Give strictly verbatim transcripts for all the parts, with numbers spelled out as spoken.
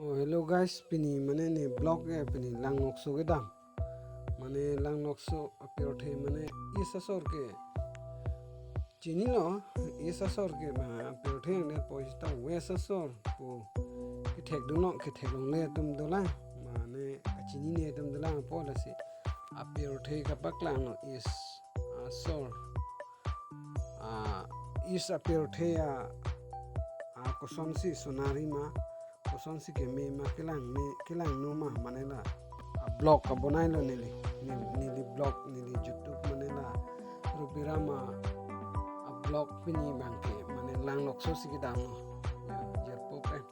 Oh, hello guys, pini mane ne vlog ke pini langnokso kedam. Mane langnokso apirthe mane East asor ke. Chinilo, East asor ke ma apirthe ang det po sita West asor pu kethekdunlo, ketheklongle atum dolang. Mane kachinine atum dolang po lasi. Apirthe kapaklanglo East asor. Ah, East apirthe a, ah, kosonsi sonari ma, kosonsi keme ma, kelang me, kelangno ma, mane la, ah, vlog kabonailo neli, neli, neli vlog, neli YouTube mane la, Rupiram a, ah, vlog pini abangke, mane langnokso si kedamlo. Ya, jirpo pen.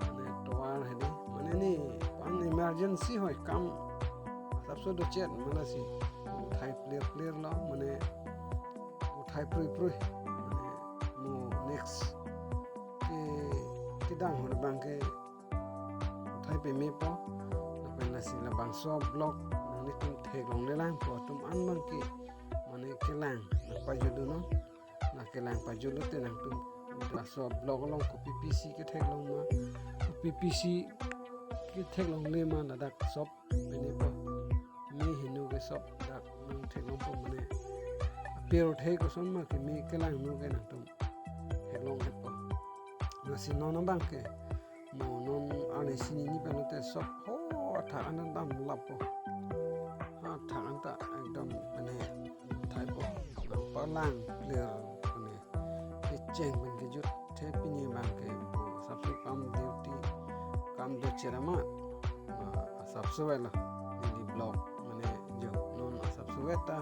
Mane tovar hedi, mane ne, pan emergency hoi kam, asapso dochet, mane si, uthai plir plir lo, mane, uthai prui prui, mane, mo next ke, kedam hor abangke, uthai pemepo, lapen lasi labangso vlog, nanglitum theklongle lang po, atum an abangke, mane kelang, nangpajutdunnon, nangkelang pajutlo te nangtum. Laso vlog along kopi pisi ketheklong ma, kopi pisi ketheklongle ma ladak sop penepo. Me heno ke sop dak nangtheklongpo mane. Apirthe koson ma keme kelangno ke nangtum theklong-etpo. Lasi non abangke. Mo non arni sini ni pen te sop ho athak an damlappo. Ha athak an ta ekdom mane thaipo. Nangpalang plir mane kecheng pen kejut the pini abangke asapso kam duty kam dochet amat. Ah, asapso avelo neli vlog mane jo non asapso aveta.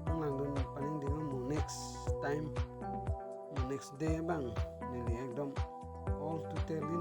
Nanglangdun paningding mo next time, mo next day abang neli ekdom all totally